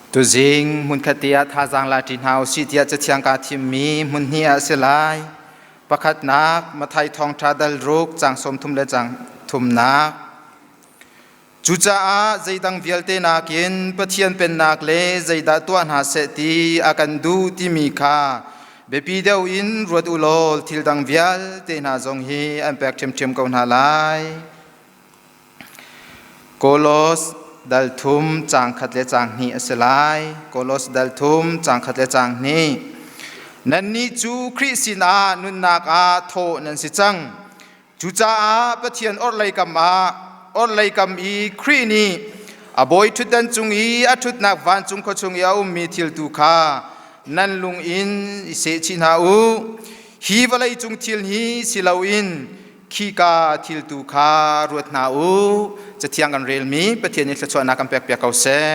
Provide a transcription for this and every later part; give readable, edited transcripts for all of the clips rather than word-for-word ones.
Tuzing hmunkhat te ah thazaang la ṭi hna usih tiah cathiang kaa thimmi hmun hnih ah a si lai. Pakhatnak, Matthai thawngṭha dal ruk caang 30 le caang thumnak. Cucaah zeidang vialte nakin Pathian pennak le zeidah tuah hna seh ti a kan duh timi kha biapi deuh in ruat u law thil dang vialte hna zong hi an pek ṭhiamṭhiam ko hna lai. Kolos dal thum caang khat le caang hnih a si lai. Kolos dal thum caang khat le caang hnih. Nannih cu Khrih sinah nunnak ah thawh nan si cang. Cucaah Pathian orhlei kam ah orhlei kam i Khrih nih a bawi ṭhutdan cung i a ṭhutnak vancung khuachung i a ummi thil tu kha nan lung in i sehchih hna u. Hi vawlei cung thil hi si loin khika thil tu kha ruat hna u. Cathiang kan relmi Pathian nih thluachuahnak kan pekpiak ko seh.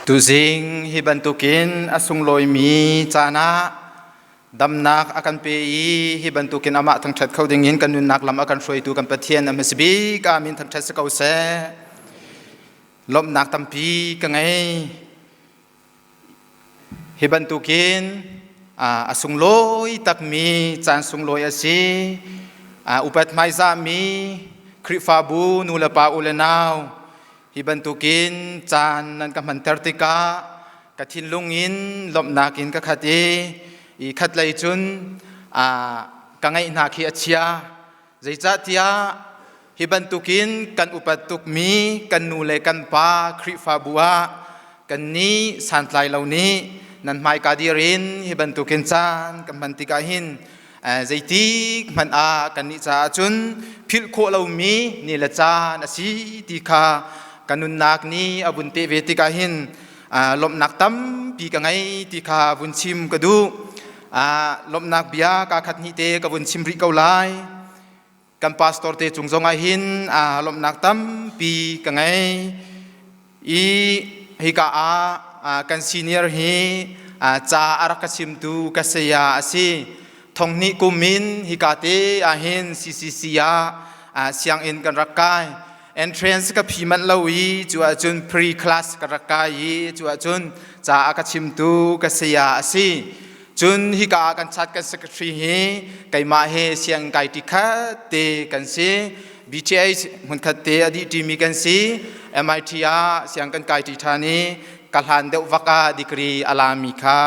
Tuzing hi bantukin a sunglawimi caan ah damnak a kan pe i hi bantukin amah thangṭhat kho dingin kan nunnak lam a kan hruaitu kan Pathian a hmasa bik amin thangṭhat si ko seh. Lawmhnak tampi ka ngei. Hi bantukin a sunglawi takmi caan sunglawi a si. Upat hmaizahmi Khrihfabu nu le pa u le nau hi bantukin caan nan ka hmanter tikah ka thinlung in lawmhnak in ka khat i i khatlei cun ka ngaih hna khi a chia. Zeicahtiah hi bantukin kan upat tukmi kan nu le kan pa Khrihfabu ah kannih santlai lo nih nan hmaika dir in hi bantukin caan kan hman tikah hin zeitik hmanh ah kannih caah cun philh khawh lomi ni le caan a si ti kha ka nunnak nih a vun teh ve tikah hin lawmhnak tampi ka ngei ti kha vun chim ka duh. Lawmhnak bia ka khat hnih te ka vun chim rih ko lai. Kan pastor te cung zong ah hin lawmhnak tampi ka ngei. I hika ah kan senior hi ca a rak ka chimtu ka saya a si. Thonghnih kum in hika te ah hin CCC ah sianginn kan rak kai. Entrance ka phi manh lo i cu ahcun pre class ka rak kai i cu ahcun ca a ka chimtu ka saya a si. Cun hika ah kan chat kan secretary hi keimah he sianginn kai ṭi khat te kan si. BTH hmunkhat te a dih ṭimi kan si. MIT ah siang kan kai ṭi ṭhan i ka hlan deuh vak ah degree a lami kha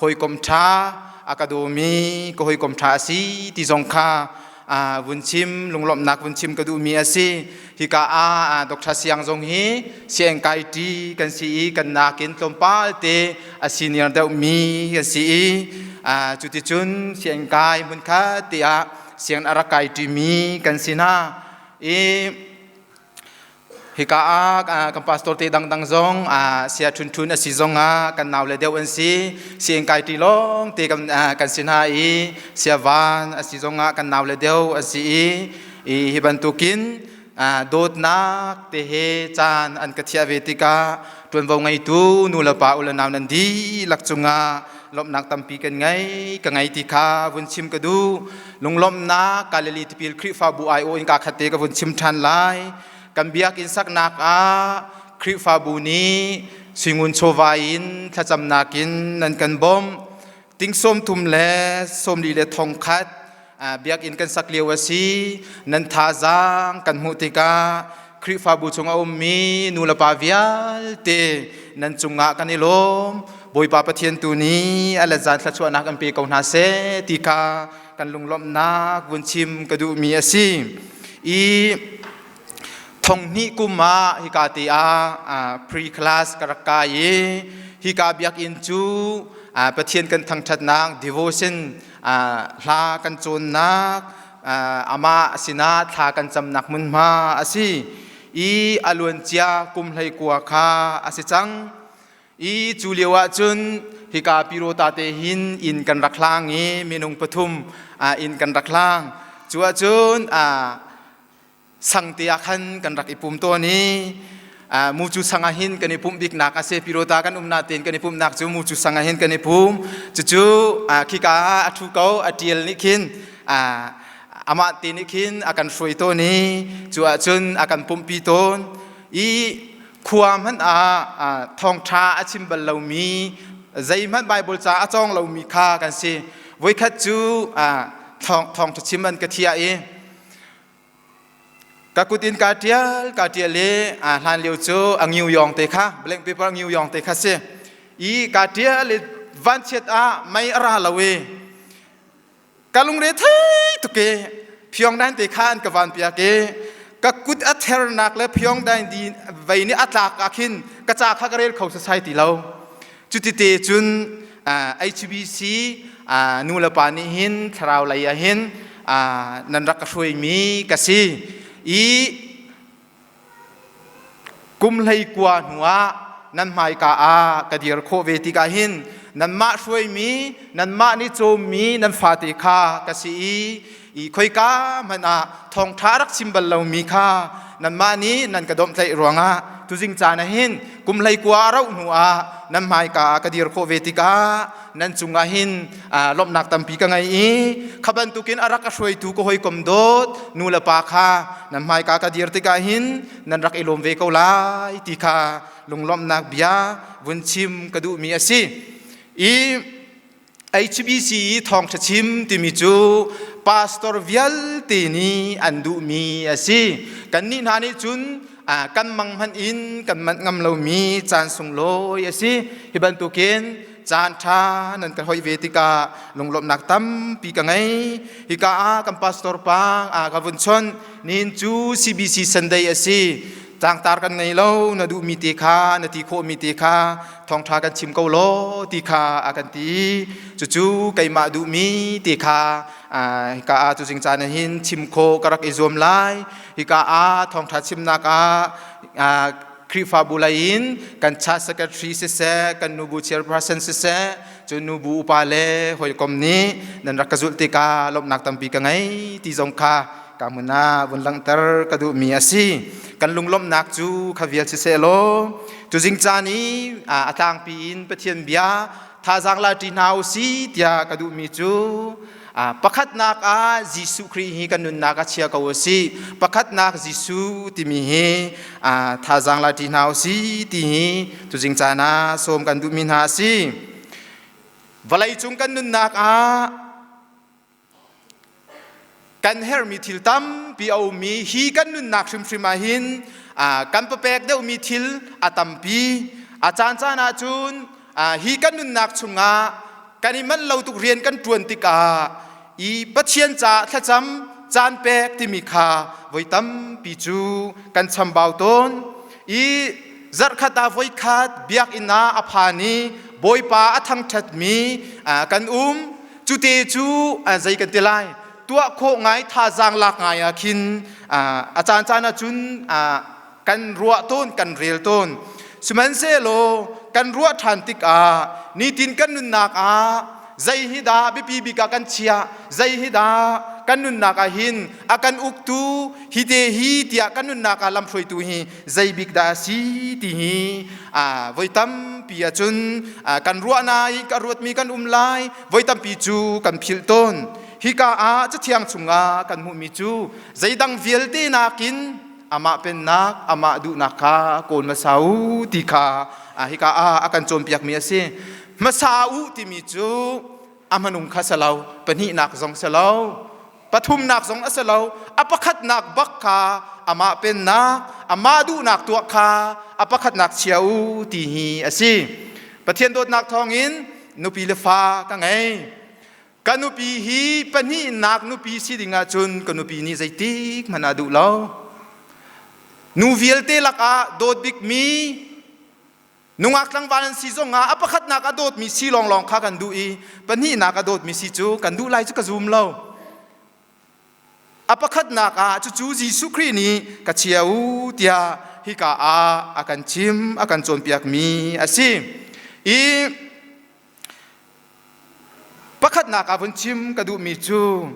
hawikom ṭha a ka dawmi ka hawikom ṭha a si ti zong kha vun chim lunglawmhnak vun chim ka duhmi a si. Hika ah Dr. Siang zong hi siang kai ṭi kan si i kan nakin tlawmpal te a senior deuhmi kan si i cuticun siang kai hmunkhat te ah siang a rak kai ṭimi kan si hna. I hika ah kan pastor te dangdang zong sia ṭhun ṭhun a si zong ah kan nau le deuh an si. Siang kai ṭi lawng te kan si hna i sia van a si zong ah kan nau le deuh an si i i hi bantukin dawtnak te he caan an ka thiah ve tikah ṭuanvo ngeitu nu le pa u le nau nan dihlak cungah lawmhnak tampi kan ngei ka ngei ti kha vun chim ka duh. Lunglawmhnak Galilee tipil Khrihfabu aiawh in kaa khat te ka vun chim ṭhan lai. Kan biakinn saknak ah Khrihfabu nih suingun chawva in thlacamnak in nan kan bawmh. Ting 30 le 40 le 1000 biakinn kan sak lio a si. Nan thazaang kan hmuh tikah Khrihfabu chung a ummi nu le pa vialte nan cungah kan i lawm. Bawipa Pathian tu nih a let zan thluachuahnak an pe ko hna seh ti kha kan lunglawmhnak vun chim ka duhmi a si. I thonghnih kum ah hika te ah pre-class ka rak kai i hika biakinn cu Pathian kan thangṭhatnak devotion hla kan cawnnak amah sinah thla kan camnak hmunhma a si i a luancia kum 19 kha a si cang. I cu lio ah cun hika Pirota te hin inn kan rak hlang i minung pathum inn kan rak hlang. Cu ahcun sang te ah khan kan rak i pum tawn i mucu sang ah hin kan i pumh biknak a si. Pirota kan umnak tein kan i pumhnak cu mucu sang ah hin kan i pum. Cucu khika ah a ṭhu ko a ṭial nih khin amah te nih khin a kan hruai tawn i cu ahcun a kan pumhpi tawn. I khua hmanh ah thawngṭha a chim bal lomi zeihmanh Baibal ca a cawng lomi kha kan si. Voikhat cu thawngṭha chim an ka thiah i ka kut in kaa ṭial kaa ṭial i hlan lio cu a ngiu yawng te kha blank paper ngiu yawng te kha si i kaa ṭial i vanchiat ah mei a ra lo i ka lungre thei tuk i Pyongyang te kha an ka van piak i ka kut a thernak le Pyongyang di vei nih a tlak ah khin ka ca kha ka rel kho sasai ti lo. Cuti te cun HBC nu le pa nih hin thlarau lei ah hin nan rak ka hruaimi ka si i Kum 19 hnu ah nan hmaika ah ka dir khawh ve tikah hin nanmah hruaimi, nanmah nih cawmmi nan fate kha ka si i i khoika hmanh ah thawngṭha rak chim bal lomi kha nanmah nih nan ka domhtlaih ruangah tuzing caan ah hin kum 19 a rauh hnu ah nan hmaika ah ka dir khawh ve tikah nan cungah hin lawmhnak tampi ka ngei i kha bantukin a rak ka hruaitu ka hawikom dawt nu le pa kha nan hmaika ka dir tikah hin nan rak i lawm ve ko lai ti kha lunglawmhnak bia vun chim ka duhmi a si. I HBC i thawngṭha chim timi cu pastor vialte nih an duhmi a si. Kannih hna nih cun kan mang hmanh in kan manh ngam lomi caan sunglawi a si. Hi bantukin caan ṭha nan ka hoih ve tikah lunglawmhnak tampi ka ngei. Hika ah kan pastor pa ka vun chawnh. Nihin cu CBC Sunday a si. Tlangtar kan ngei lo, na duhmi te kha, na ti khawhmi te kha thawngṭha kan chim ko law ti kha a kan ti. Cucu keimah duhmi te kha hika ah tuzing caan ah hin chim khawh ka rak i zuam lai. Hika ah thawngṭha chimnak ah Khrihfabu lei in kan church secretary siseh, kan nubu chairperson siseh, cun nubu upa le hawikom nih nan rak ka zulh tikah lawmhnak tampi ka ngei ti zong kha ka hmun ah vun langhter ka duhmi a si. Kan lunglawmhnak cu kha vial siseh law tuzing caan i a tlangpi in Pathian bia thazaang la ṭi hna u si tiah ka duhmi cu pakhatnak ah Jesuh Khrih hi kan nunnak a chia ko a si. Pakhatnak Jesuh timi hi thazaang la ṭi hna u si ti hi tuzing caan ah sawm kan duhmi hna a si. Vawlei cung kan nunnak ah. Kan herhmi thil tampi a ummi hi kan nunnak hrimhrim ah hin kan papek deuhmi thil a tampi. A caancaan ahcun hi kan nunnak chungah kan i manh lo tuk rian kan ṭuan tikah i Pathian caah thlacam caan pek timi kha voi tampi cu kan chambau tawn. I zarhkhat ah voikhat biakinn ah a phan i Bawipa a thangṭhatmi kan um. Cute cu zei kan ti lai, tuah khawh ngai, thazaang lak ngai ah khin a caancaan ah cun kan ruah tawn, kan rel tawn. Sihmanhsehlaw kan ruah ṭhan tikah nitin kan nunnak ah zei hi dah biapi bik ah kan chiah, zei hi dah kan nunnak ah hin a kan uktu hi te hi tiah kan nunnak ah lamhruaitu hi zei bik dah a si ti hi voi tampi ahcun kan ruah nain ka ruatmi kan um lai, voi tampi cu kan philh tawn. Hika ah Cathiang chungah kan hmuhmi cu zeidang vialte nakin amah pennak, amah duhnak kha kawl hmasa u ti kha hika ah a kan cawnpiakmi a si. Hmasa u timi cu a hmanung kha si lo, pahnihnak zong si lo, pathumnak zong a si lo, a pakhatnak bak kha amah pennak, amah duhnak tuah kha a pakhatnak chia u ti hi a si. Pathian dawtnak thawngin nupi le fa ka ngei. Ka nupi hi pahnihnak nupi si ding ahcun ka nupi nih zeitik hmanh ah duh lo. Nu vialte lakah dawt bikmi nungak tlangval an si zongah a pakhatnak a dawtmi si lawnglawng kha kan duh i pahnihnak a dawtmi si cu kan duh lai cu ka zum lo. A pakhatnak ah cucu Jesuh Khrih nih ka chia u tiah hika ah a kan chim, a kan cawnpiakmi a si. I Pakhatnak ah vun chim ka duhmi cu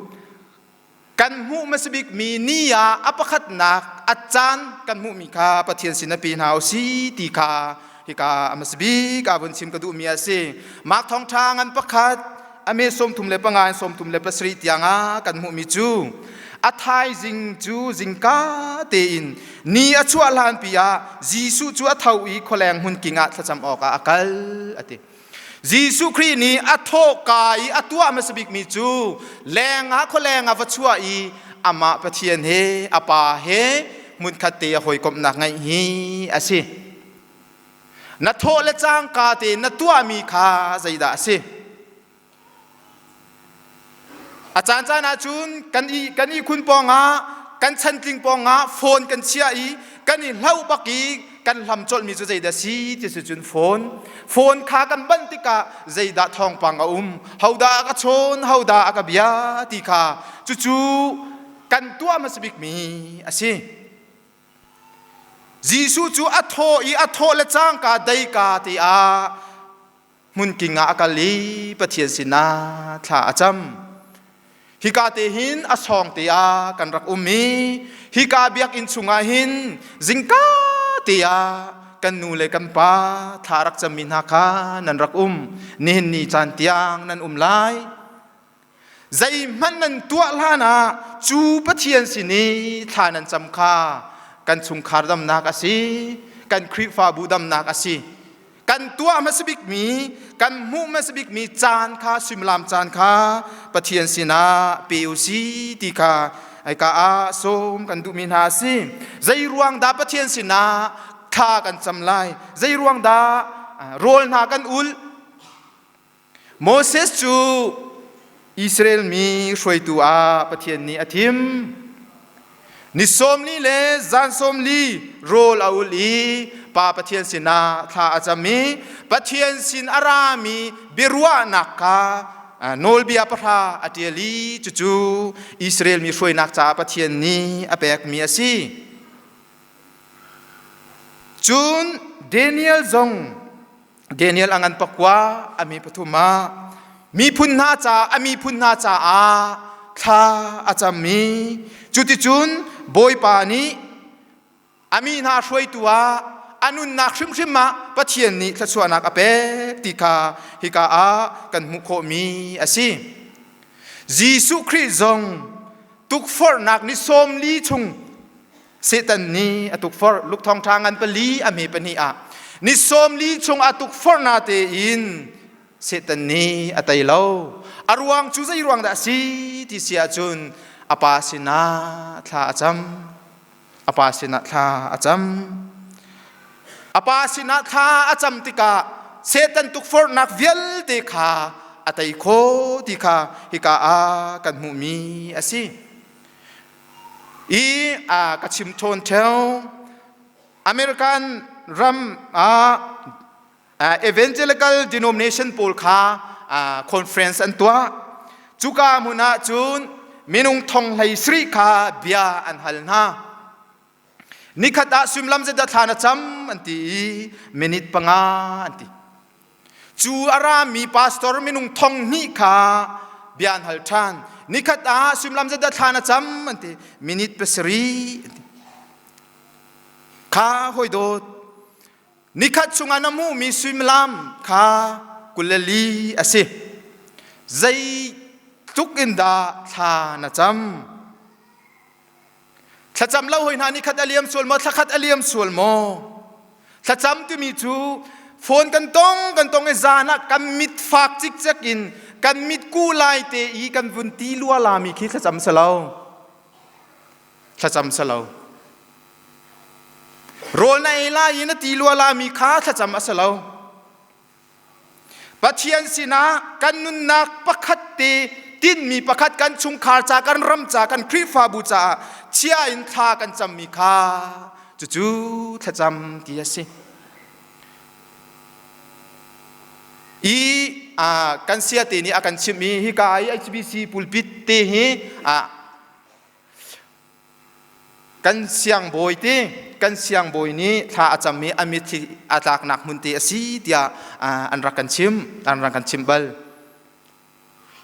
kan hmuh hmasa bikmi ni ah a pakhatnak a caan kan hmuhmi kha Pathian sin a pe hna u si ti kha hika a hmasa bik ah vun chim ka duhmi a si. Mark thawngṭha ngan pakhat a me 35 in 37 tiang ah kan hmuhmi cu a thaizing cu zingka tein ni a chuah hlanpi ah Jesuh cu a tho i khualeng hmunking ah thlacam awkah a kal a ti. Jesuh Khrih nih a thawhka i a tuah hmasa bikmi cu leng ah khualeng ah va chuah i amah Pathian he a Pa he hmunkhat te a hawikomhnak ngeih hi a si. Na thawh le cangka te na tuahmi kha zeidah a si? A caancaan ahcun kan ihkhun pawngah, kan chantling pawngah phone kan chiah i kan i hlauh bak i kan hlam colhmi cu zeidah si ti si cun phone. Phone kha kan banh tikah zeidah thawngpang a um, hodah a ka chawn, hodah a ka bia ti kha cucu kan tuah hmasa bikmi a si. Jesuh cu a thaw i a thawh le cangka deika te ah hmunking ah a kal i Pathian sinah thla a cam. Hika te hin a sawng te ah kan rak um i hika biakinn chungah hin zingka te ah kan nu le kan pa thla rak cammi hna kha nan rak um. Nihin ni caan tiang nan um lai. Zeihmanh nan tuah hlan ah cu Pathian sin i thla nan cam kha kan chungkhar damnak a si, kan Khrihfabu damnak a si. Kan tuah hmasa bikmi, kan hmuh hmasa bikmi caan kha, suimilam caan kha Pathian sinah pe u si ti kha hika ah sawm kan duhmi hna a si. Zei ruang dah Pathian sinah thla kan cam lai? Zei ruang dah rawl hna kan ulh? Moses cu Israel mi hruaitu ah Pathian nih a thim. Ni 40 le zan 40 rawl a ul i Pa Pathian sinah thla a cam i Pathian sin a rami biaruahnak kha nawlbia pahra a ṭial i cucu Israel mi hruainak caah Pathian nih a pekmi a si. Cun Daniel zong Daniel a ngan pakua a mi pathum ah miphun hna ca a miphun hna caah thla a cam i cuticun Bawipa nih a mi hna hruaitu ah a nunnak hrimhrim ah Pathian nih thluachuahnak a pek ti kha hika ah kan hmuh khawhmi a si. Jesuh Khrih zong tukforhnak ni 40 chung Satan nih a tukforh. Luke thawngṭha ngan pali a hme pahnih ah ni 40 chung a tukforh na tein Satan nih a tei lo. A ruang cu zei ruang dah a si ti si ahcun A pa sinah thla a cam. A pa sinah thla a cam. A pa sinah thla a cam tikah Satan tukforhnak vialte kha a tei kho ti kha hika ah kan hmuhmi a si. I a ka chim thawn theo. American ram ah evangelical denomination pawl kha conference an tuah. Cuka hmun ah cun minung thong hlei sarih kha bia an hal hna. Nikhat ah suimilam zeidah thla na cam an ti i minute 5 an ti. Cu a rami pastor minung thong hnih kha bia an hal ṭhan. Nikhat ah suimilam zeidah thla na cam an ti minute 7 an ti. Kha hawi dawt Nikhat chungah na hmuhmi suimilam kha 24 a si. Zeitluk in dah thla na cam? Thlacam lo hoi hna nikhat a liam sual maw? Thlakhat a liam sual maw? Thlacam timi cu phone kan tong kan tong i zan ah kan mit fak cikcek in kan mit ku lai te i kan vun ti lua lami khi thlacam si lo. Thlacam si lo. Rawl na ei lai i na ti lua lami kha thlacam a si lo. Pathian sinah kan nunnak pakhat te tinhmi pakhat kan chungkhar ca, kan ram ca, kan Khrihfabu caah chia in thla kan cammi kha cucu thlacam ti a si. I kan sia te nih a kan chimh i hika i HBC pulpit te hi Kan siangbawi te kan siangbawi nih thla a cam i a mitthli a tlaknak hmun te a si tiah an rak kan chim an rak kan chim bal.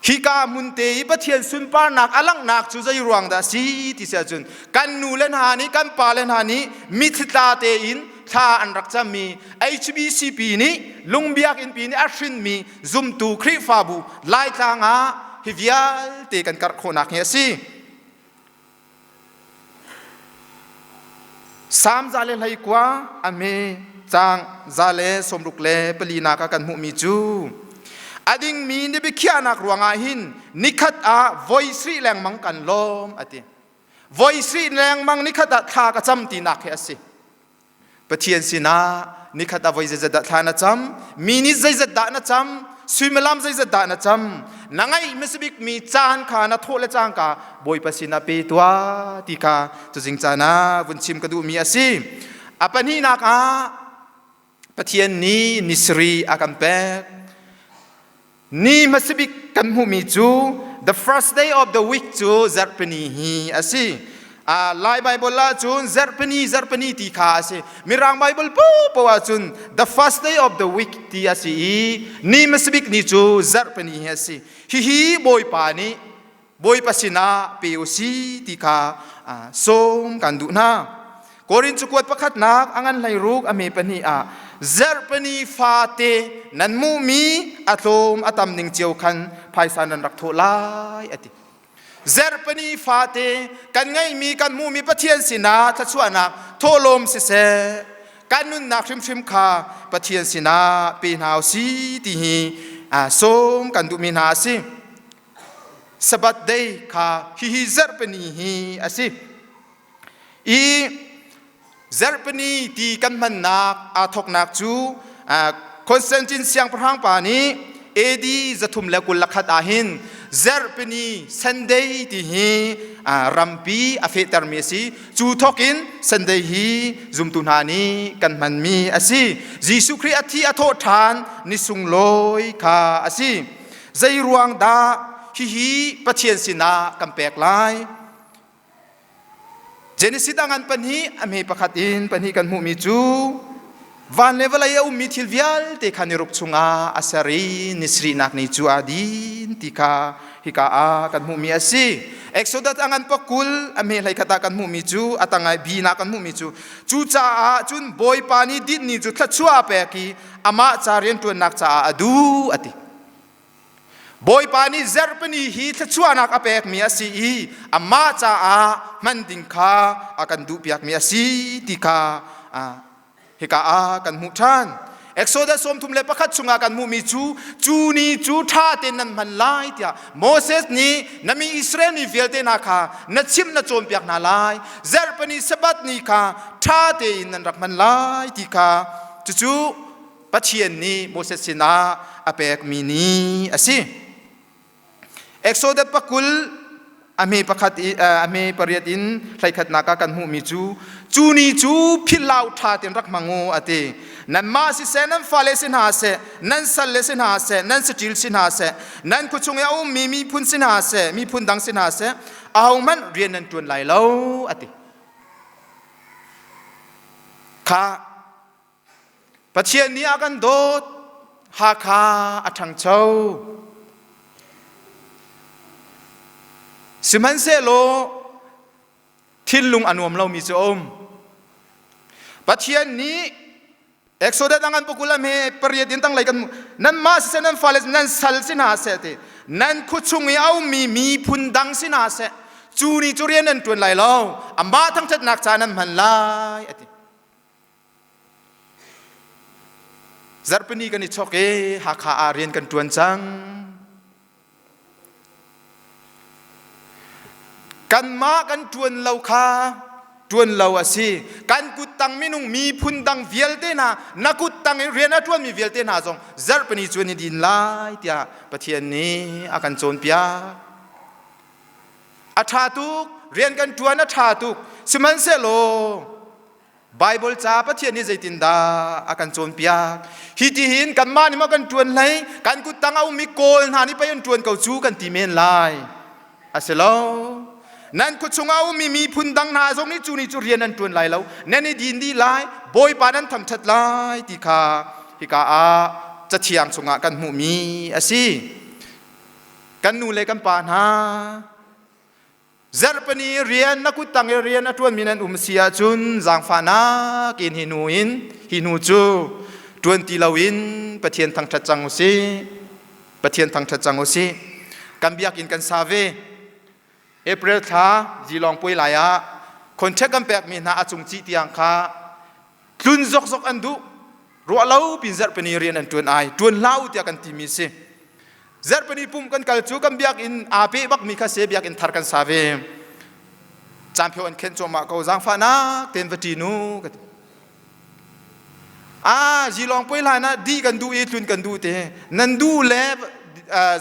Hika hmun te i Pathian sunparnak a langhnak cu zei ruang dah a si ti si ahcun kan nu le hna nih kan pa le hna nih mitthli tla tein thla an rak cammi HBCP nih lungbiakinn pi nih a hrinmi zumtu Khrihfabu Laitlang ah hi vialte kan karh khawhnak hi a si. Salm 119 a hme caang 164 nak ah kan hmuhmi cu a dingmi na biakhiahnak ruangah hin nikhat ah voi sarih lengmang kan lawm a ti. Voi sarih lengmang nikhat ah thla ka cam tinak hi a si. Pathian sinah nikhat ah voi zeizat dah thla na cam? Mi nih zeizat dah na cam? Suimilam zeizat dah na cam? Na ngaih hmasabik mi caan kha na thawh le cangka Bawipa sinah pe tuah ti kha tuzing caan ah vun chim ka duhmi a si. A pahnihnak ah Pathian nih ni sarih a kan pek. Ni hmasabik kan hmuhmi cu the first day of the week cu zarhpini hi a si. Lai Bible ah cun zarhpini zarhpini ti kha a si. Mirang Bible popo ah cun the first day of the week ti a si i ni hmasabik ni cu zarhpini hi a si. Hihi Bawipa nih Bawipa sinah pe u si ti kha sawm kan duh hna. Korin cakuat pakhatnak a ngan 16 a me 2 ah zarhpini fate nan hmuhmi a tlawm a tam ning cio khan phaisa nan rak thawh lai a ti. Zarhpini fate kan ngeihmi kan hmuhmi Pathian sinah thluachuahnak thawhlawm siseh kan nunnak hrimhrim kha Pathian sinah pe hna u si ti hi sawm kan duhmi hna a si. Sabbath day kha hihi zarhpini hi a si. I zarhpini ti kan hmannak aa thawknak cu Constantine siangpahrang pa nih AD 321 ah hin zarhpini Sunday ti hi rampi a fehtermi a si. Cu thawk in Sunday hi zumtu hna nih kan hmanmi a si. Jesuh Khrih a thi a thawh ṭhan ni sunglawi kha a si. Zei ruang dah hihi Pathian sinah kan pek lai? Genesis a ngan 2 a hme 1 in 2 kan hmuhmi cu van le vawlei a ummi thil vialte kha ni ruk chungah a ser i ni sarihnak ni cu aa din ti kha hika ah kan hmuhmi a si. Exodus a ngan 20 a hme 11 ah kan hmuhmi cu a tangai bi na kan hmuhmi cu cucaah cun Bawipa nih dinh ni cu thluachuah a pek i amah ca rianṭuannak caah a duh a ti. Bawipa nih zarhpini hi thluachuahnak a pekmi a si i amah caah hman ding kha a kan duhpiakmi a si ti kha hika ah kan hmuh ṭhan. Exodus 31 chungah kan hmuhmi cu cu ni cu ṭha tein nan hman lai tiah Moses nih na mi Israel mi vialte hna kha na chimh na cawnpiak hna lai. Zarhpini Sabbath ni kha ṭha tein nan rak hman lai ti kha cucu Pathian nih Moses sinah a pekmi ni a si. Exodus pakul a hme pakhat i a hme pariat in hleikhatnak ah kan hmuhmi cu cu ni cu philhlau ṭha tein rak hmang u a ti. Nanmah siseh, nan fale si hna seh, nan salle si hna seh, nan saṭil si hna seh, nan khuachung i a ummi miphun si hna seh, miphun dang si hna seh, ahohmanh rian nan ṭuan lai lo a ti. Kha Pathian nih a kan dawt, Hakha a ṭhangcho. Sihmanhsehlaw thinlung a nuam lomi cu a um. Pathian nih Exodus a ngan pakul a hme pariat in tanglei kan nanmah siseh nan fale nan sal si hna seh ti nan khuachung i a ummi miphun dang si hna seh cu ni cu rian nan ṭuan lai lo amah thangṭhatnak ca nan hman lai a ti. Zarhpini kan i chok i Hakha ah rian kan ṭuan cang. Kanmah kan ṭuan lo kha ṭuan lo a si. Kan kuttang minung miphun dang vialte hna na kuttang i rian a ṭuanmi vialte hna zong zarhpini cu an i din lai tiah Pathian nih a kan cawnpiak. A ṭha tuk, rian kan ṭuan a ṭha tuk. Sihmanhsehlaw Baibal ca Pathian nih zeitindah a kan cawnpiak? Hi ti hin kanmah nih maw kan ṭuan hlei, kan kuttang a ummi Kawl hna nih pei an ṭuan ko cu kan ti men lai. A si lo. Nan khuachung a ummi miphun dang hna zong nih cu ni cu rian an ṭuan lai lo. Nan i din dih lai, Bawipa nan thangṭhat lai ti kha hika ah Cathiang chungah kan hmuhmi a si. Kan nu le kan pa hna, Zarhpini rian na kuttang i rian a ṭuanmi nan um si ahcun zaangfahnak in hi hnu in hi hnu cu ṭuan ti loin Pathian thangṭhat cang u sih. Pathian thangṭhat cang u sih. Kan biakinn kan sa ve. April thla zilawng puai lai ah contract kan pekmi hna a cung cih tiang kha tlun zokzok an duh. Ruah lo pin zarhpini rian an ṭuan ai. Ṭuan hlah u tiah kan timi si. Zarhpini pumh kan kal cu kan biakinn aa peh bakmi kha se biakinn thar kan sa ve. Caanphio an khenh cuahmah ko zaangfahnak tein va ṭin u ka ti. Ah, zilawng puai hlan ah di kan duh i tlun kan duh te. Nan duh le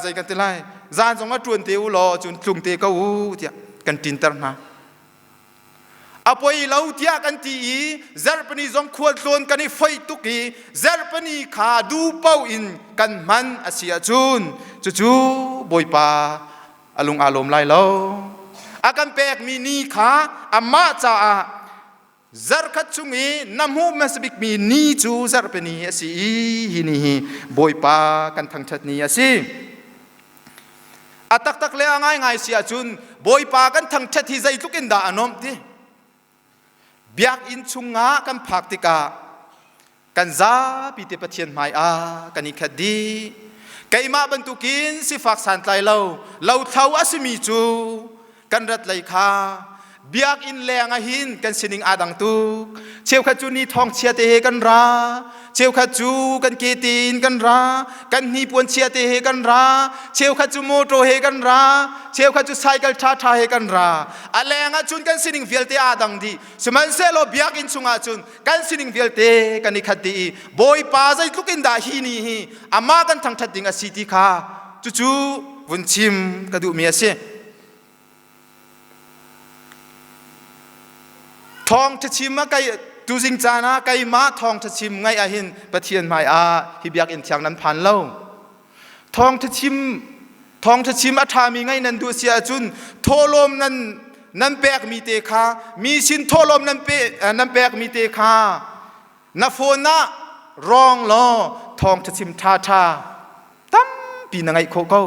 zei kan ti lai. Zan zong ah ṭuan te u law cun tlung te ko u tiah kan ṭinter hna. A poi lo tiah kan ti i zarhpini zong khualtlawn kan i foih tuk i zarhpini kha duhpaoh in kan hman a si ahcun cucu Bawipa a lung aa lawm lai lo. A kan pekmi ni kha amah caah zarkhat chung i na hmuh hmasa bikmi ni cu zarhpini a si i hi ni hi Bawipa kan thangṭhat ni a si. A taktak le a ngaingai si ahcun Bawipa kan thangṭhat hi zeitluk in dah a nuamh ti. Biakinn chungah kan phak tikah kan zapi te Pathian hmai ah kan i khat dih. Keimah bantukin sifak santlai lo, lothlo a simi cu kan rat lei kha biakinn leng ah hin kan sining aa dang tuk. Cheukhat cu ni thawng chia te he kan ra, cheukhat cu kan ke tein kan ra, kan hnipuan chia te he kan ra, cheukhat cu motor he kan ra, cheukhat cu cycle ṭha ṭha he kan ra. A leng ah cun kan sining vialte aa dang dih. Sihmanhsehlaw biakinn chungah cun kan sining vialte kan i khat dih i Bawipa zeitluk in dah hi ni hi amah kan thangṭhat ding a si ti kha cucu vun chim ka duhmi a si. Thawngṭha chim ah kai tuzing caan ah keimah thawngṭha chim ngaih ah hin Pathian hmai ah hi biakinn thiang nan phan lo. Thawngṭha chim thawngṭha chim a ṭhami ngaih nan duh si ahcun thawhlawm nan nan pekmi te kha mi sin thawhlawm nan pe nan pekmi te kha Na phone ah rawng law thawngṭha chim ṭhaṭha tampi na ngaih khawh ko.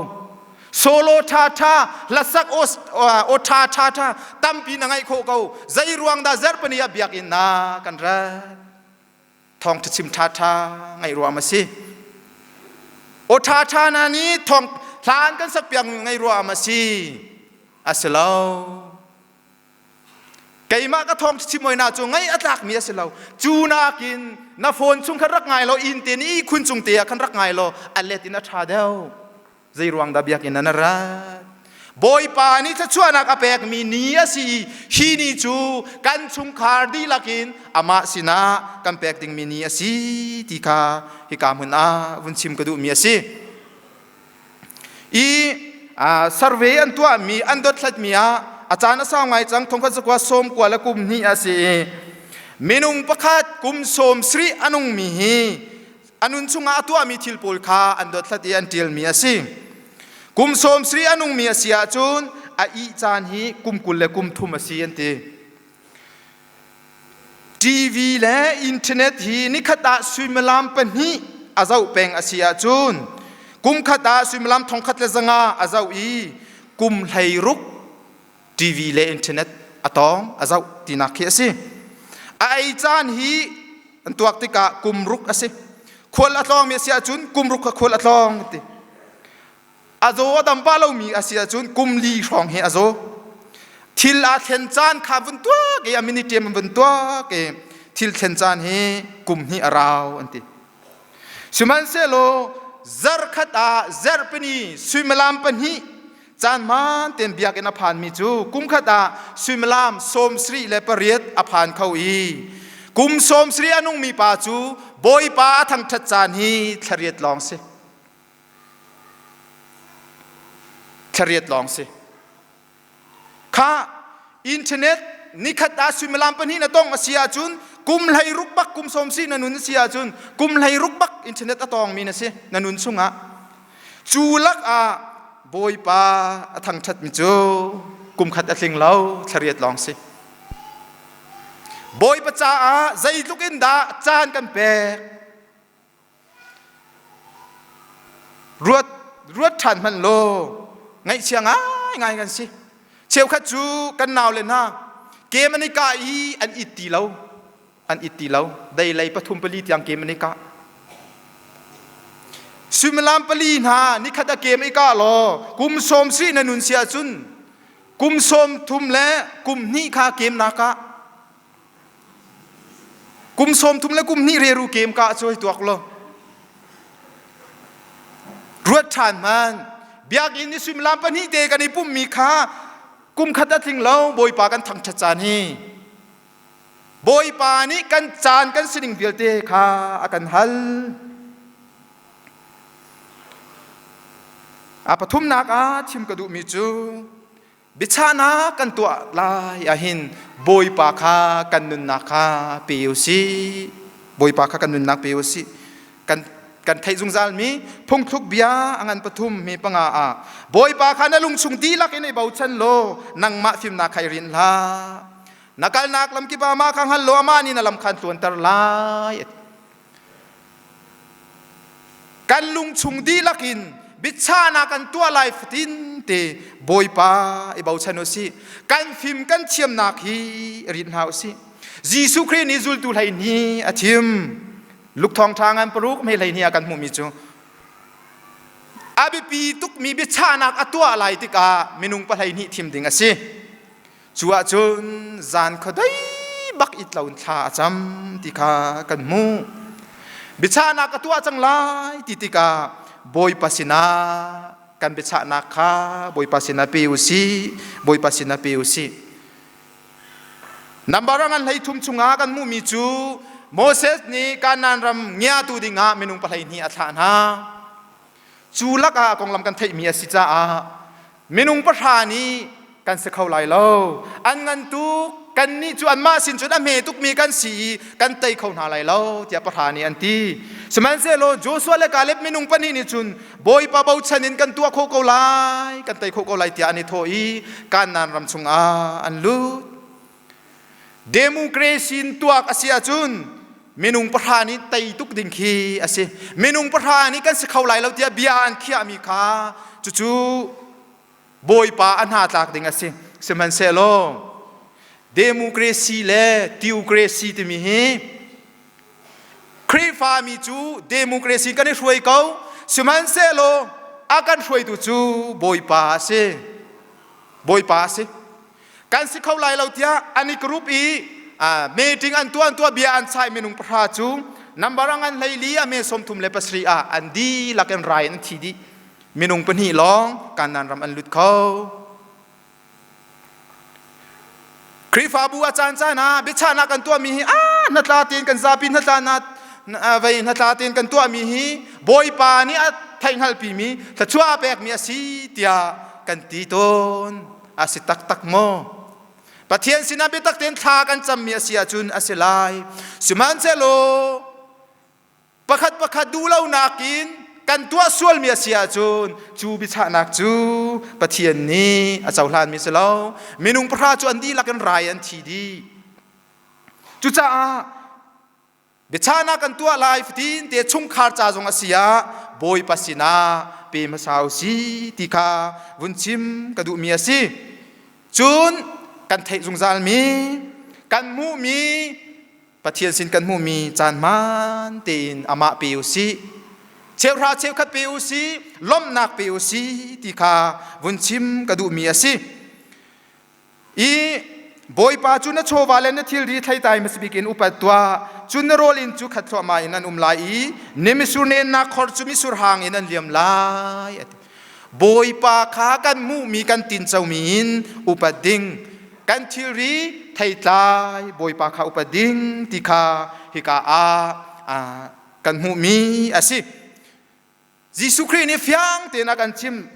Solo ṭhaṭha, hlasak aw ṭha ṭhaṭha tampi na ngaih khawh ko. Zei ruang dah zarhpini ah biakinn ah kan rat? Thawngṭha chim ṭhaṭha ngaih ruam a si. Aw ṭhaṭha na nih thawng hla an kan sak piak ngaih ruam a si. A si lo. Keimah ka thawng chim oi na cu ngai a tlakmi a si lo. Cu nakin na phone chung khan rak ngai lo, inn te ni khun cung te ah khan rak ngai lo, a let in a ṭha deuh. Zei ruang dah biakinn ah na rat? Bawipa nih thluachuahnak a pekmi ni a si i hi ni cu kan chungkhar dihlak in amah sinah kan pek dingmi ni a si ti kha hika hmun ah vun chim ka duhmi a si. I survey an tuahmi an dothlatmi ah a caan a sau ngai cang thongkhat zakua sawm kua le kum hnih a si i minung pakhat kum sawm sarih a nungmi hi a nun chungah a tuahmi thil pawl kha an dothlat i an ṭialmi a si. Kum sawm sarih a nungmi a si ahcun a ih caan hi kum 20 le kum thum a si an ti. TV le internet hi nikhat ah suimilam pahnih a zoh peng a si ahcun kum khat ah suimilam 1500 a zoh i kum 16 TV le internet a tawng a zoh tinak khi a si. A ei caan hi an tuak tikah kum ruk a si. Khual a tlawngmi a si ahcun kum ruk kha khual a tlawng ti. A zaw a dam pah lomi a si ahcun kum li hrawng hi a zaw. Thil aa thlen caan kha vun tuak i a minute an vun tuak i thil thlen caan hi kum hnih a rau an ti. Sihmanhsehlaw zarkhat ah zarhpini suimilam pahnih caan hmaan tein biakinn a phanmi cu kum khat ah suimilam 78 a phan kho i kum 70 a nungmi pa cu Bawipa a thangṭhat caan hi thlariat lawng si. Thlariat lawng si. Kha internet nikhat ah suimilam pahnih na tong a si ahcun kum hlei ruk bak kum sawm si na nun a si ahcun kum hlei ruk bak internet a tawngmi na si na nun chungah. Cu lak ah Bawipa a thangṭhatmi cu kum khat a tling lo thlariat lawng si. Bawipa caah zeitluk in dah caan kan pek Ruat ruat ṭhan hmanh law ngaihchia ngaingai kan si. Cheukhat cu kan naule hna kem an i kah i an it ti lo. An it ti lo. Dei lei pathum pali tiang kem an i kah. Suimilam pali hna nikhat a kem i kah law kum sawm si na nun si ahcun kum sawm thum le kum hnih kha kem na kah. Kum sawm thum le kum hnih reru kem ka cu hei tuak law. Ruat ṭhan hmanh. Biakinn i suimilam pahnih te kan i pummi kha kum khat a tling lo Bawipa kan thangṭhat caan hi. Bawipa nih kan caan kan sining vialte kha a kan hal. A pathumnak ah chim ka duhmi cu Biachahnak kan tuah lai ahhin Bawipa kha kan nunnak kha pe u sih. Bawipa kha kan nunnak pe u sih. Kan kan theih zungzalmi phungthluk bia a ngan pathum mi panga ah Bawipa kha na lungchung dihlak in i bochan law nangmah fimnak kha i rinh hlah. Na kalnak lam kip ah amah kha hngal law amah nih na lam kha an tluanter lai. Kan lungchung dihlak in biachahnak kan tuah lai fatin te Bawipa i bochan u sih. Kan fim kan thiamnak hi rin hna u sih. Jesuh Khrih nih zultu 12 a thim. Luke thawngṭha ngan paruk me 12 ah kan hmuhmi cu a biapi tukmi biachahnak a tuah lai tikah minung pa 12 thim ding a si. Cu ahcun zan khuadei bak it loin thla a cam ti kha kan hmuh. Biachahnak ka tuah cang lai ti tikah Bawipa sinah kan biachahnak kha Bawipa sinah pe u sih, Bawipa sinah pe u sih. Nambar ngan 13 chungah kan hmuhmi cu Moses nih Kanaan ram ngiatu dingah minung pa 12 a thlah hna. Cu lakah a konglam kan theihmi a si caah minung pahra nih kan si kho lai lo. An ngan tuk, kannih cu anmah sin cun a hme tukmi kan si i kan tei kho hna lai lo tiah pahra nih an ti. Sihmanhsehlaw Joshua le Kaleb minung pahnih nih cun Bawipa bochan in kan tuah khawh ko lai, kan tei khawh ko lai tiah an i thawh i Kanaan ram chungah an lut. Democracy in tuak a si ahcun minung pahra nih tei tuk ding khi a si. Minung pahra nih kan si kho lai lo tiah bia an khiahmi kha cucu Bawipa a hna tlak ding a si. Sihmanhsehlaw democracy le theocracy timi hi Khrihfami cu democracy kan i hruai ko. Sihmanhsehlaw a kan hruaitu cu Bawipa a si. Bawipa a si. Kan si kho lai lo tiah an i group i meeting an tuah an tuah bia an chai minung pahra cu number ang an 14 a me 37 ah an dihlak in rai an thi dih. Minung pahnih lawng Kanaan ram an lut kho. Khrihfabu a caan caan ah biachahnak kan tuahmi hi ah hnatla tein kan zapi hnatla na vei hnatla tein kan tuahmi hi Bawipa nih a theihhngalhpimi thluachuah a pekmi a si tiah kan ti tawn. A si taktak maw? Pathian sinah biatak tein thla kan cammi a si ahcun a si lai. Sihmanhsehlaw pakhat pakhat duhlonak in kan tuah sualmi a si ahcun cu biachahnak cu Pathian nih a cohlanmi si lo. Minung pahra cu an dihlak in rai an thi dih. Cucaah biachahnak kan tuah lai fatin te chungkhar ca zong a si ah Bawipa sinah pe hmasa u si ti kha vun chim ka duhmi a si. Cun kan theih zungzalmi, kan hmuhmi Pathian sin kan hmuhmi caan hmaan tein amah pe u sih. Cheuhra cheukhat pe u sih, lawmhnak pe u sih ti kha vun chim ka duhmi a si. I Bawipa cu na chawva le na thilri thleitai hmasabik in upat tuah, cun na rawl inn cu khat thluahmah in an um lai i na misur nennak khor cu misur hang in an liam lai. A ti. Bawipa kha kan hmuhmi kan tincomi in upat ding kan thilri theitlai Bawipa kha upat ding ti kha hika ah kan hmuhmi a si. Jesuh Khrih nih fiang tein a kan chim.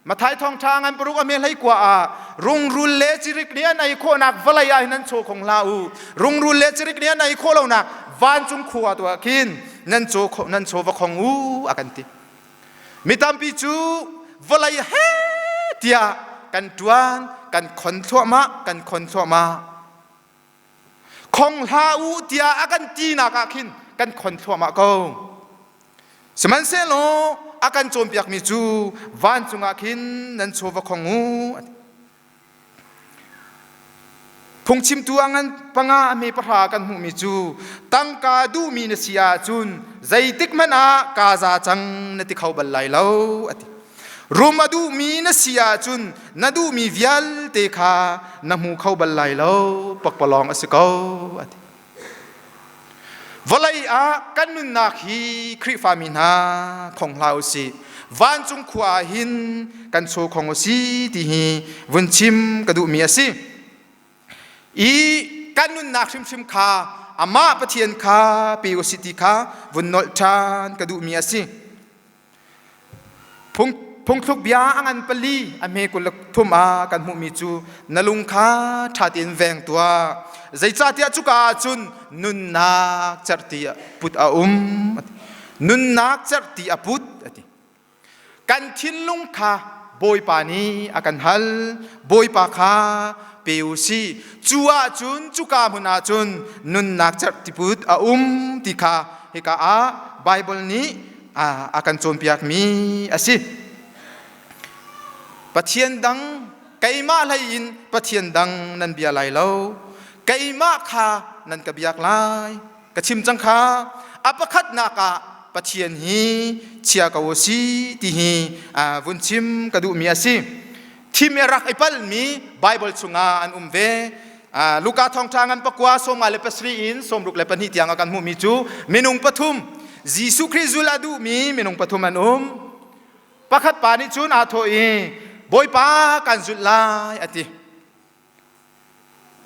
Matthai thawngṭha ngan paruk a me hlei kua ah rungrul le cirik nih an ei khawhnak vawlei ah hin nan chaw khong hlah u. Rungrul le cirik nih an ei khawh lonak vancung khua tu ah khin nan chaw nan chaw va khong u a kan ti. Mi tampi cu vawlei he tiah kan ṭuan, kan khon thluahmah, kan khon thluahmah. Khong hlah u tiah a kan tinak ah khin kan khon thluahmah ko. Sihmanhsehlaw a kan cawnpiakmi cu vancung ah khin nan chaw va khong u. Phungchimtu a ngan panga a hme pahra kan hmuhmi cu tangka duhmi na si ahcun zeitik hmanh ah kaa za cang na ti kho bal lai lo a ti. Rum a duhmi na si ahcun na duhmi vialte kha na hmu kho bal lai lo pakpalawng a si ko a ti. Vawlei ah kan nunnak hi Khrihfami hna khong hlah u sih. Vancung khua ah hin kan chaw khong u si ti hi vun chim ka duhmi a si. I kan nunnak hrimhrim kha amah Pathian kha pe u sih ti kha vun nolh ṭhan ka duhmi a si. Phungthluk bia a ngan pali a hme 23 ah kan hmuhmi cu na lung kha ṭha tein veng tuah. Zeicahtiah cuka ah cun nunnak cerhti put a um. Nunnak cerhti a put a ti. Kan thinlung kha Bawipa nih a kan hal. Bawipa kha pe u sih. Cu ahcun cuka hmun ahcun nunnak cerhti put a um ti kha hika ah Baibal nih a kan cawnpiakmi a si. Pathian dang keimah hlei in Pathian dang nan bia lai lo. Keimah kha nan ka biak lai. Ka chim cang kha a pakhatnak ah Pathian hi chia ko u si ti hi vun chim ka duhmi a si. Thim i rak i palmi Baibal chungah an um ve. Luka thawngṭha ngan pakua 57 in 62 tiang a kan hmuhmi cu minung pathum Jesuh Khrih zul a duhmi minung pathum an um. Pakhat pa nih cun aa thawh i Bawipa kan zulh lai a ti.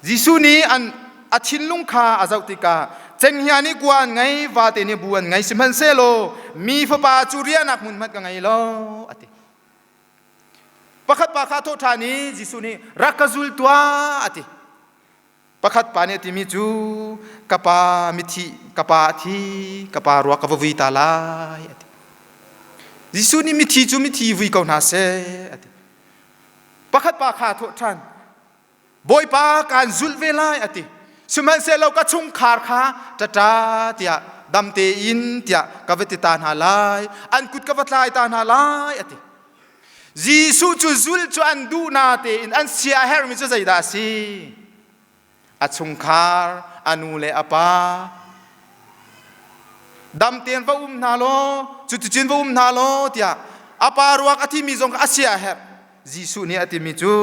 Jesuh nih an a thinlung kha a zoh tikah cenghngia nih kua an ngei, vate nih bu an ngei, sihmanhsehlaw mi fapa cu riahnak hmun hmanh ka ngei lo a ti. Pakhat pa kha a thawh ṭhan i Jesuh nih rak ka zul tuah a ti. Pakhat pa nih a timi cu ka pa mithi ka pa a thi ka pa ruak ka va vui ta lai a ti. Jesuh nih mithi cu mithi vui ko hna seh a ti. Pakhat pa kha a thawh ṭhan Bawipa kaan zulh ve lai a ti. Sihmanhsehlaw ka chungkhar kha ṭaṭa tiah dam tein tiah ka va ti ta hna lai, an kut ka va tlai ta hna lai a ti. Jesuh cu zulh cu an duh na tein an sia a herhmi cu zeidah a si? A chungkhar, a nu le a pa. Dam tein va um hna law, cuticun va um hna law tiah a pa ruak a thimi zong kha a sia a herh. Jesuh nih a timi cu.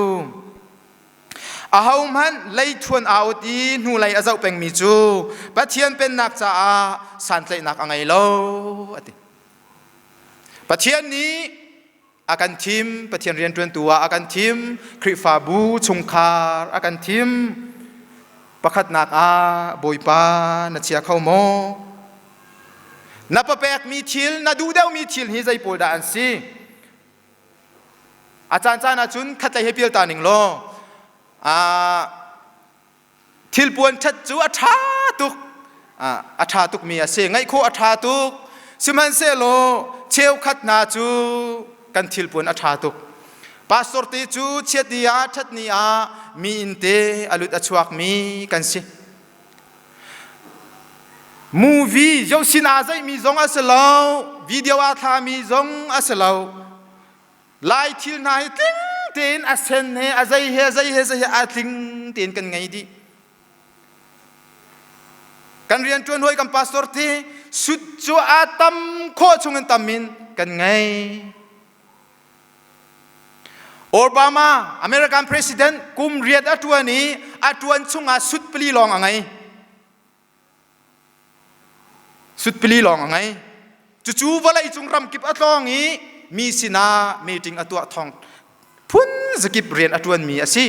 Ahohmanh leithuan aa ot i hnulei a zoh pengmi cu Pathian pennak caah santlaihnak a ngei lo a ti. Pathian nih a kan thim, Pathian rianṭuantu ah a kan thim, Khrihfabu chungkhar a kan thim. Pakhatnak ah Bawipa na chia kho maw? Na papekmi thil, na duh deuhmi thil hi zei pawl dah an si? A caancaan ahcun khatlei he pial ta ning law thilpuan ṭhat cu a ṭha tuk a ṭha tukmi a si ngaih khawh a ṭha tuk sihmanhsehlaw cheukhat hna cu kan thilpuan a ṭha tuk pastor te cu chiat ni ah ṭhat ni ah mi inn te a lut a chuakmi kan si Movie zohsin aa zeihmi zong a si lo, video aa thlami zong a si lo. Lai thil hna hi tling tein a sen he a zei he zei he zei he a tling tein kan ngei dih. Kan rianṭuan hawi kan pastor te sut cu a tam khawh chung in tam in kan ngei. Obama American president kum riat a ṭuan i a ṭuan chungah sut pali lawng a ngei. Sut pali lawng a ngei. Cucu vawleicung ramkip a tlawng i mi sinah meeting a tuah thawng phun zakip rian a ṭuanmi a si.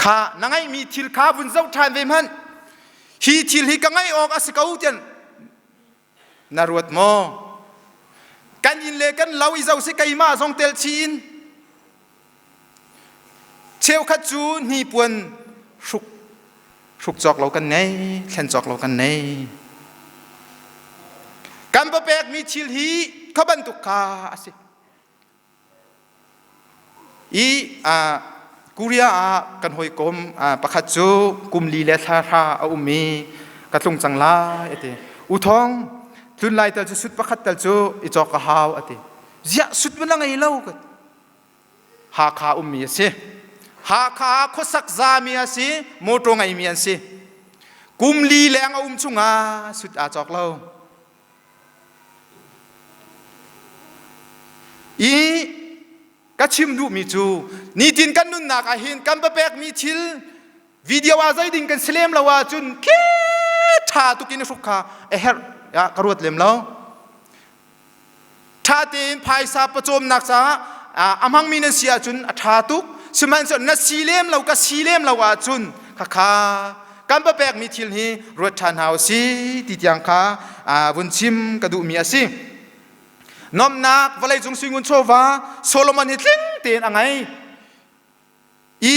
Kha na ngeihmi thil kha vun zoh ṭhan ve hmanh. Hi thil hi ka ngeih awk a si ko tian Na ruat maw? Kan inn le kan lo i zo si keimah zong tel chih in cheukhat cu hnipuan hruk hruk cawk lo kan nei, thlen cawk lo kan nei. Kan papekmi thil hi kha bantuk kha a si. I Korea ah kan hawikom pakhat cu kum li le thla hra a um i ka tlung cang lai a ti. U Thawng, tlun lai tal cu sut pakhat tal cu i cawk a hau a ti. Ziah sut na ngei lo ka Hakha ummi a si. Hakha ah khuasak zami a si, motor ngeimi an si. Kum li leng a um chungah sut aa cawk lo. I ka chim duhmi cu nitin kan nunnak ah hin kan papekmi thil video ah zei ding kan si lem lo ahcun khi ṭha tuk in hruk kha a herh ka ruat lem lo. Ṭha tein phaisa pawcawmnak caah a hmangmi nan si ahcun a ṭha tuk. Sihmanhsehlaw na si lem lo ka si lem lo ahcun khakha kan papekmi thil hi ruat ṭhan hna u si ti tiang kha vun chim ka duhmi a si. Nomnak vawleicung suingun chawva Solomon hi tling tein a ngei. I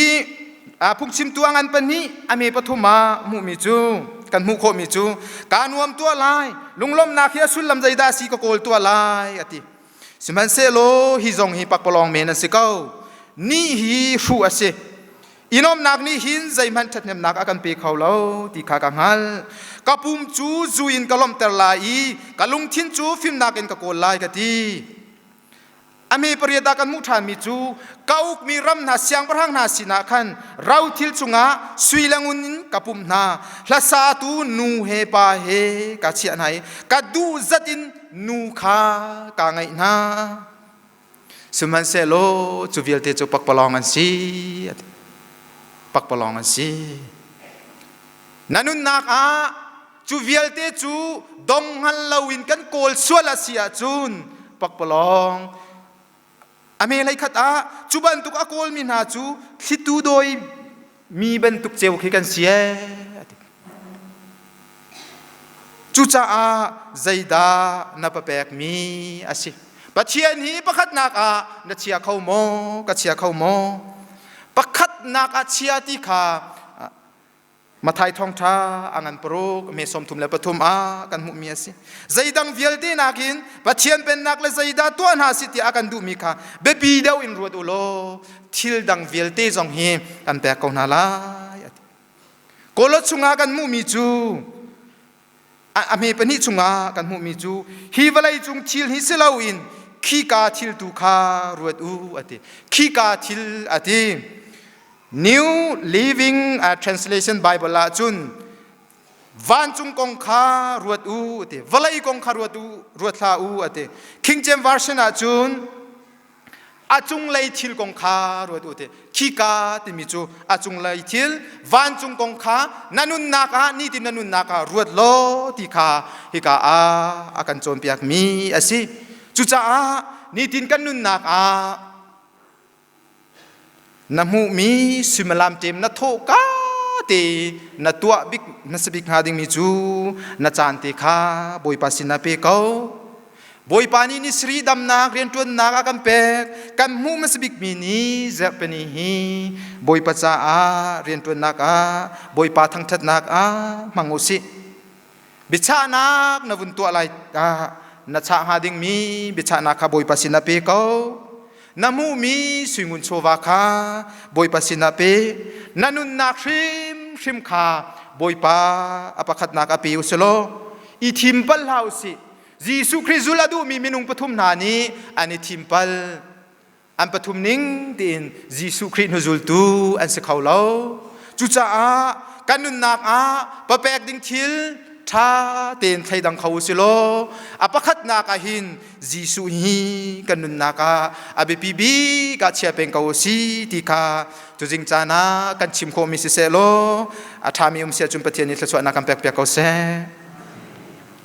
phungchimtu a ngan pahnih a me pathum ah hmuhmi cu kan hmuh khawhmi cu kaa nuam tuah lai lunglawmhnak hi a sullam zeidah a si ka kawl tuah lai a ti sihmanhsehlaw hi zong hi pakpalawng men an si ko ni hi hruh a si i nuamhnak nih hin zeihmanh ṭhathnemnak a kan pe kho lo ti kha ka hngalh ka pum cu zu in ka lawmhter lai i ka lungthin cu fimnak in ka kawl lai ka ti A hme pariat ah kan hmuh ṭhanmi cu ka ukmi ram hna siangpahrang hna sinah khan rothil chungah sui le ngun in ka pumh hna. Hlasatu nu he pa he ka chiah hna i ka duh zat in nu kha kaa ngaih hna. Sihmanhsehlaw cu vialte cu pakpalawng an si. Pakpalawng an si. Na nunnak ah Cu vialte cu dong hngal loin kan kawl sual a si ahcun pakpalawng a me hlei khat ah cu bantuk a kawlmi hna cu thlitu dawi mi bantuk ceu khi kan si ee a ti. Cucaah zeidah na papekmi a si? Pathian hi pakhatnak ah na chia kho maw? Ka chia kho maw? Pakhatnak ah chia ti kha Mathai thawngṭha a ngan paruk me 33 ah kan hmuhmi a si. Zeidang vialte nakin Pathian pennak le zeidah tuah hna si tiah a kan duhmi kha biapi deuh in ruat u law thil dang vialte zong hi kan pek ko hna lai. A ti. Kawlawt chungah kan hmuhmi cu a hme pahnih chungah kan hmuhmi cu hi vawlei cung thil hi si loin khika thil tu kha ruat u a ti. Khika thil a ti. New Living Translation Bible ah cun vancung kong kha ruat u ati vawlei kong kha ruat u ruat hlah u ati King James Version ah cun. A cunglei thil kong kha ruat u ti. Khika timi cu a cunglei thil vancung kong kha na nunnak ah nitin na nunnak ah ruat law ti kha hika ah a kan cawnpiakmi a si. Cucaah nitin kan nunnak ah na hmuhmi suimilam ṭem na thawhka te na tuah bik hmasa bik hnga dingmi cu na caan te kha Bawipa sinah pe ko. Bawipa nih ni sri damnak rianṭuannak a kan pek. Kan hmuh hmasa bikmi ni zarhpini hi Bawipa caah rianṭuannak ah Bawipa thangṭhatnak ah hmang u sih. Biachahnak na vun tuah lai ah na chah hnga dingmi biachahnak kha Bawipa sinah pe ko. Na hmuhmi suingun chawva kha Bawipa sinah pe. Na nunnak hrimhrim kha Bawipa a pakhatnak a pe u si law i thim bal hlah u sih. Jesuh Khrih zul a duhmi minung pathum hna nih an i thim pal. An pathum ning tiin Jesuh Khrih hnuzultu an si kho lo. Cucaah kan nunnak ah papek ding thil ṭha tein thleidang kho u si law a pakhatnak ah hin Jesuh hi kan nunnak ah a biapi bik ah chia peng ko u si ti kha tuzing caan ah kan chim khawhmi siseh law a ṭhami um si ahcun Pathian nih thluachuahnak kan pekpiak ko seh.